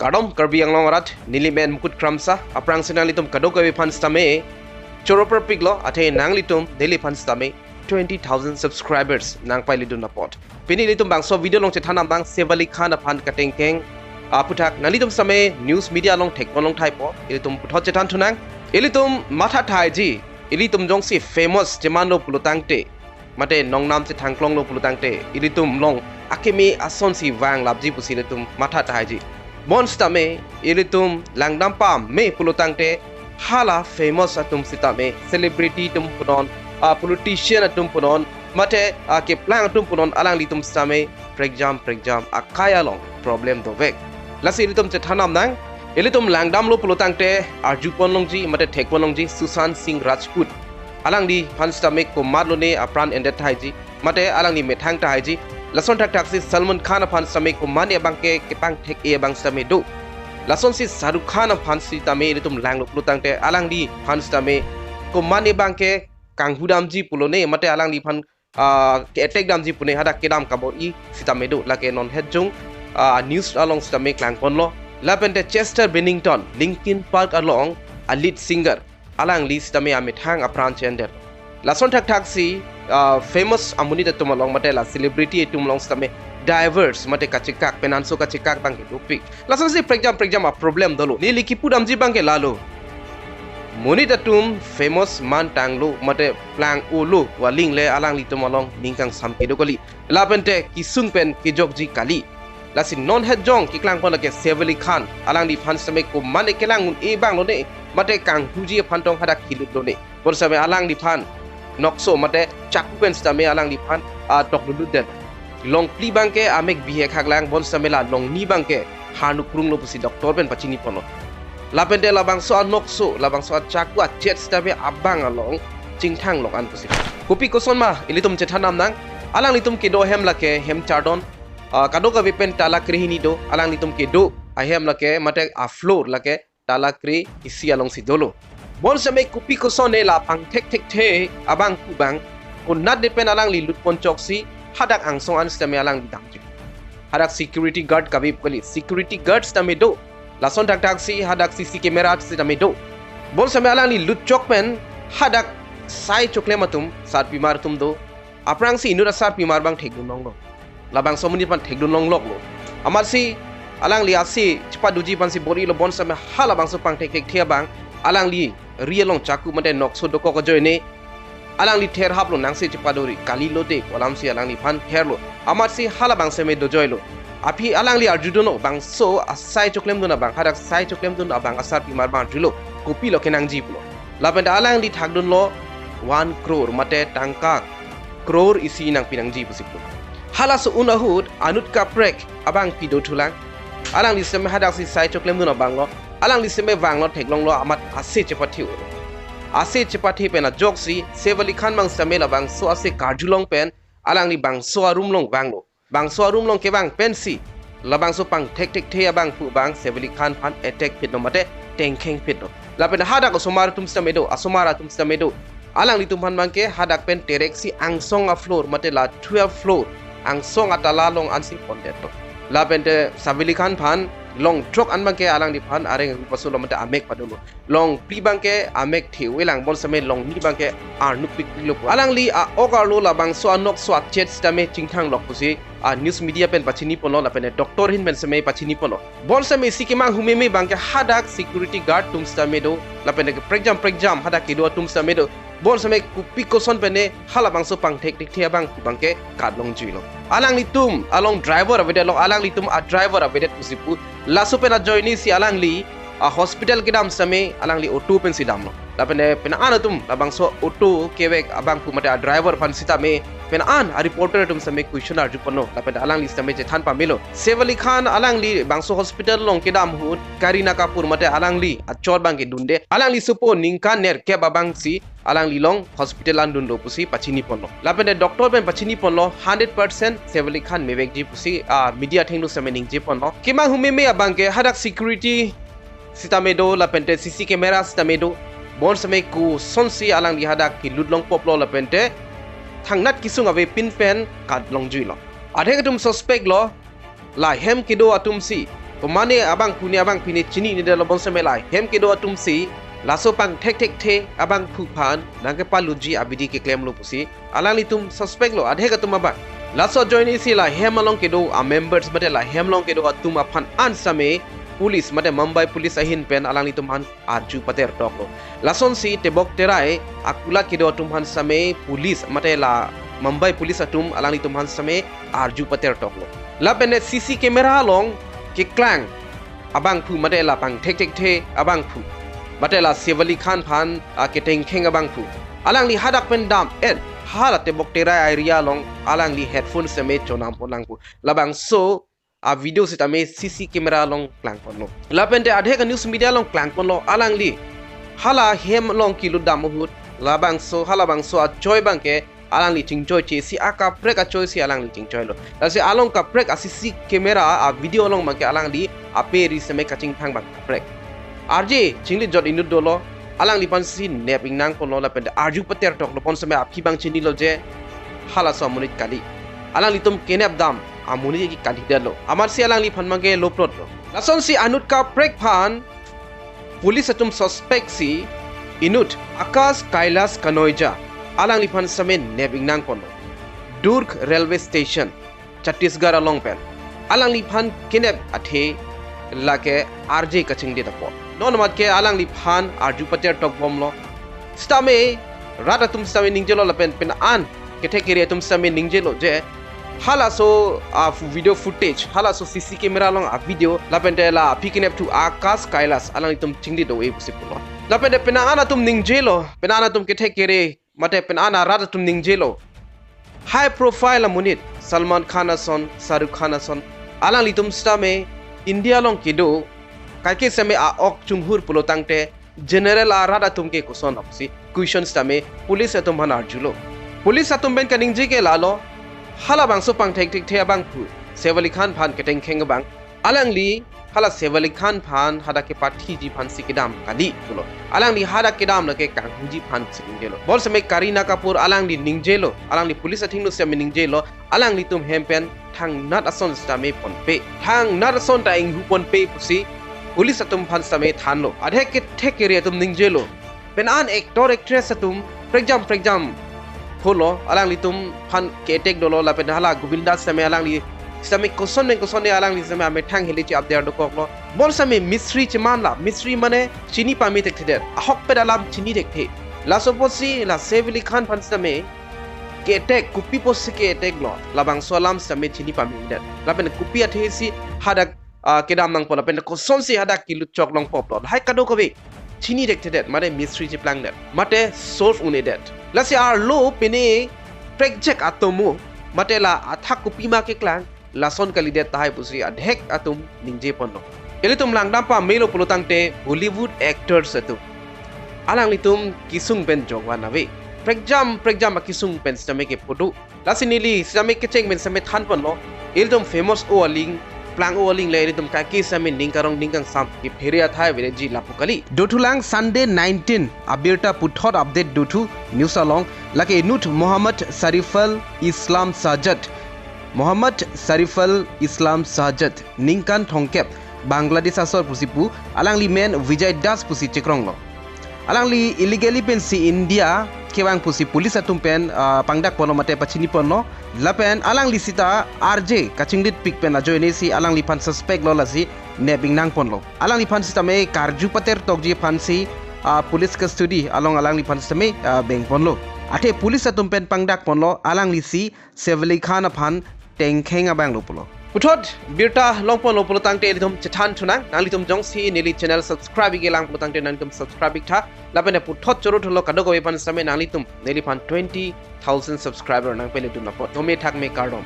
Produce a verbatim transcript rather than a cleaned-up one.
Kardom Karbi Anglong arat, neli men Mukut Kramsa, aphrangsi nanglitum kadokave aphan sitame choro parpiklo, athe nanglitum neliphan sitame twenty thousand subscribers nangpailidun apot. Pini ilitum bangso video along chethan nang Saif Ali Khan aphan katengkeng aputhak nanglitum sitame news media along thekpon long thaipo, ilitum puthot chethan thunang. Ilitum matha thaiji, ilitum jongsi famous chemanlo pulo tangte, mate nongnam chethangklonglo pulo tangte, ilitum along akeme asonsi vanglapji pusi ilitum matha thaiji. Bonsitame ilitum langdam pame pulo tangte, hala famous atum sitame, celebrity atum punon, a politician atum punon, mate akeplang atum punon, alanglitum sitame prekjam prekjam akai along problem dovek. Lasi ilitum chethan nang, ilitum langdamlo pulo tangte arjupon longji mate thekpon longji Sushant Singh Rajput. Alangliphan sitame komatlo ne apran endet thaiji, mate alangli methang thaiji. Lason thakthaksi Salman Khan aphan sitame komatne abangke kepangthek-e abang sitame do. Lasonsi Shah Rukh Khan aphan sitame ilitum langlo pulo tangte, alangliphan sitame komatne abangke kanghudamji pulo ne, mate alangliphan ah, ke-attack damji pu ne hadak kedam kabor-i sitame do, lake non het jong, ah, news along sitame klangponlo. Lapente Chester Bennington, Linkin Park along a lead singer, alangli sitame amethang apran che-endet. Lason thakthaksi, ah, famous amonit atum along mate la celebrity atum along sitame divorce mate kachekak, penanso kachekak abangke dopik. Lasonsi prekjam prekjam aproblem dolo. Neli kipudamji abangke lalo. Monit atum famous man tanglo mate plang-olo pu aling le alanglitum along ning kangsam kedo kali. Lapente kesung pen kejokji kali. Lasi non het jong keklangpon lake Saif Ali Khan, alangliphan sitame komatne kelang un-e abanglo ne, mate kanghuji aphan tong hadak kelutlo ne. Bonsitame alangliphan nokso mate chaku pen sitame alangliphan, ah, tokdundet. Longphli abangke amek bihek haklang, bonsitame la longni abangke harnu krunglo pusi doctor pen pachiniponlo. Lapente labangso anokso, labangso achaku achet sitame abang along chingthang lok an pusi. Kopi koson ma ilitum chethan nang, alanglitum kedo ahem lake hem chardon, ah, kadokave pen tala krehini do, alanglitum kedo ahem lake mate a-floor lake tala kre isi alongsi dolo. Bonsitame kopi koson ne la pangthek thekthe abang pu abang, konatne pen alangli lutpon choksi hadak angsong an sitame alangli damji. Hadak security guard kave pu kali, security guard sitame do. Lason thakthaksi hadak C C camera sitame do. Bonsitame alangli lutchok pen hadak sai choklem atum, sarpimar atum do. Aphrangsi inut asarpimar abang thekdun longlo. Labangso amonit aphan thekdun longloklo. Amatsi alangli ase chepadoji aphansi bor-ilo, bonsitame halabangso pangthek thekthe abang alangli ri along chaku mate nokso dokok ajoine alangli therhaplo, nangsi chepadori kalilote pu alamsi alangliphan therlo. Amatsi halabangso me dojoilo. Aphi alangli arjudunlo, bangso asai choklemdun abang, hadak sai choklemdun abang asarpimar abang arjulo, kopilo kenangji pulo. Lapente alangli thakdunlo one crore mate tangka crore isi nangpi nangji pusi pu. Halaso un ahut anut kaprek abangpi dothulang. Alangli sitame hadaksi sai choklemdun abanglo. Alangli sitame vanglo, theklonglo, amat ase chepathe-olo. Ase chepathe pen ajoksi Saif Ali Khan abang sitame labangso ase karjulong pen alangli bangso a-room along vanglo. Bangso a-room along kevang pensi labangso pangthek thekthe abang pu abang Saif Ali Khan aphan attack phitlo mate tengkheng phitlo. Lapen hadak osomar atum sitame do, asomar atum sitame do. Alanglitum aphan abangke hadak pen tereksi angsong a-floor mate la twelve floor angsong atala along ansi pondetlo. Lapente Saif Ali Khan aphan longthrok an abangke alangliphan areng ahu paso lo mate amek padolo. Longphli abangke amek the-elang, bonsitame longni abangke arnu pikpiklo pu. Alangli a-ok arlo labangso anokso achet sitame chingthang lok pusi a-news media pen pachiniponlo, lapente doctor ahin pen sitame pachiniponlo. Bonsitame isi kemanghu meme abangke hadak security guard atum sitame do, lapente prekjam prekjam hadak kedo atum sitame do. Bonsitame kopi koson pen ne halabangso pangthek thekthe abang abangke kat longjuilo. Alanglitum along driver avedetlo, alanglitum a-driver avedet pusi pu. Laso pen ajoinesi alangli a-hospital kedam sitame alangli auto pensi damlo. Lapente penang an atum labangso auto kevek abang pu mate a-driver aphan sitame penang an a-reporter atum sitame question arjuponlo. Lapente alangli sitame chethan pamelo. Saif Ali Khan alangli bangso hospital along kedam ahut Kareena Kapoor mate alangli achot abangke dunde. Alangli sopo ningkan nerkep abangsi alangli along hospital an dunlo pusi pachiniponlo. Lapente doctor pen pachiniponlo, hundred percent Saif Ali Khan mevekji pusi a-media athengno sitame ningjeponlo. Kemanghu meme abangke hadak security sitame do, lapente C C camera sitame do. Bonsitame kosonsi alangli hadak kelut longpoplo lapente thangnat kesung avepin pen kat longjuilo. Atheng atum suspect lo, la hem kedo atumsi Komane abangphu ne abangpi ne chinine detlo, bonseme la hem kedo atum si laso pangthekthekthe abangphu aphan nangkepalutji abidi keklemlo pusi alanglitum suspect lo, adhek atum abang. Laso ajoine si la hem along kedo a members mate la hem along kedo atum aphan an sitame police mate Mumbai police ahin pen alanglitum aphan arju pater toklo. Lasonsi Tebok Terai akulat kedo atum aphan sitame police mate la Mumbai police atum alanglitum aphan sitame arju pater toklo. Lapen C C camera along keklang abangphu mate la pangthekthekthe abangphu mate la Saif Ali Khan aphan, ah, ketengkheng abangphu, alangli hadak pen dam-et hala Tebok Terai area along alangli headphone sitame chonam pon lang pu. Labangso a video sitame C C camera along klangponlo. Lapente adhek a news media along klangponlo, alangli hala hem along kelut dam ahut labangso, halabangso achoi abangke alangli chingchoiche si, akaprek achoi si alangli chingchoilo. Lasi along kaprek a C C camera a video along abangke alangli ape ri sitame kachingthang abang kaprek. Arje chinglit jot inut dolo, alangliphan si nep ingnangponlo lapente arju pater toklo, bonseme aphi abang chinilo je halaso amonit kali. Alanglitum kenep dam amonit ke kalidetlo. Amatsi alangliphan abangke loplotlo. Lasonsi anut kaprek aphan police atum suspect si inut Akash Kailash Kanoija, alangliphan sitame nep ingnangponlo. Durg railway station, Chhattisgarh along pen alangliphan kenep athe lake arje kachingdit apot. Non amat ke alangliphan arju pater tokbomlo. Sitame rat atum sitame ningjelo lapen pen an kethe kere atum sitame ningjelo je halaso a fu-, video footage, halaso C C camera along a video lapente la aphi kenepthu Akash Kailash alanglitum chingdit do-e pusi pulo. Lapente pen an atum ningjelo, pen an atum kethe kere mate pen an arat atum ningjelo, high profile amonit Salman Khan ason, Shah Rukh Khan ason, alanglitum sitame India along kedo, kaike sitame a-ok chunghur pulo tangte general arat atum ke koson apsi question sitame police atum aphan arjulo. Police atum pen kaningje ke lalo, halabangso pangthekthekthe abangphu Saif Ali Khan aphan ketengkheng abang, alangli hala Saif Ali Khan aphan hadak kepathiji aphan si kedam kali pulo. Alangli hadak kedam lake kanghuji aphan si ningjelo. Bonseme Kareena Kapoor alangli ningjelo, alangli police athengno sitame ningjelo, alanglitum hem pen thangnat ason sitame ponpe, thangnat ason ta inghu ponpe pusi police atum aphan sitame thanlo. Adhek kethe kere atum ningjelo. Pen an actor actress atum prekjam prekjam holo, alanglitum aphan ke-attack dolo, lapen hala Govinda sitame alangli sitame koson pen koson de alangli sitame amethang heli che-apder dokoklo. Bonseme mystery chemanla, mystery mane chini pame thekthedet, ahokpet alam chini thekthe. Laso apotsi la Saif Ali Khan aphan sitame ke-attack, kopi apotsi ke-attack lo, labangso alam sitame chini pamedet. Lapen kopi athe si hadak, ah, kedam nangpo lapen kosonsi hadak kelut chok longpo pulo, lahai kadokave chini thekthedet, mate mystery cheplangdet, mate solve un-edet. Lasi arlo pine prekjak atomo mate la athak kopima keklang, lason kalidet tahai pusi adhek atum ningjeponlo. Ilitum langdam pamelo pulo tangte Bollywood actors atum, alanglitum kesung pen jongvan ave. Prekjam prekjam akesung pen sitame kephodo. Lasi neli sitame kecheng pen sitame thanponlo. Ilitum famous o aling, plang o aling le ilitum kaike sitame ning karong ning kangsam kephere athai aveji lapu kali. Dothulang Sunday nineteen abirta puthot update dothu news along, lake inut Mohammad Sariful Islam Shahjat, Mohammad Sariful Islam Shahjat, ningkan thomkep, Bangladesh asor pusi pu, alangli men Vijay Das pusi chekronglo. Alangli illegally pensi India kevang pusi police atum pen, ah, pangdakponlo mate pachiniponlo. Lapen alangli sita arje kachingditpik pen ajoine si alangliphan suspect lo, lasi nep ingnangponlo. Alangliphan sitame karju pater tokji aphansi, ah, police custody along alangliphan sitame, ah, bengponlo. Athe police atum pen pangdakponlo, alangli si Saif Ali Khan aphan tengkheng abang lo pulo. Puthot birta longponlo pulo tangte ilitum chethanthunang, nanglitum jongsi neli channel subscribe ik-elang pulo tangte nanglitum subscribe iktha. Lapen puthot choro thulo kadokave aphan sitame nanglitum neliphan twenty thousand subscriber nangpele dun apot. Dome thakme, kardom.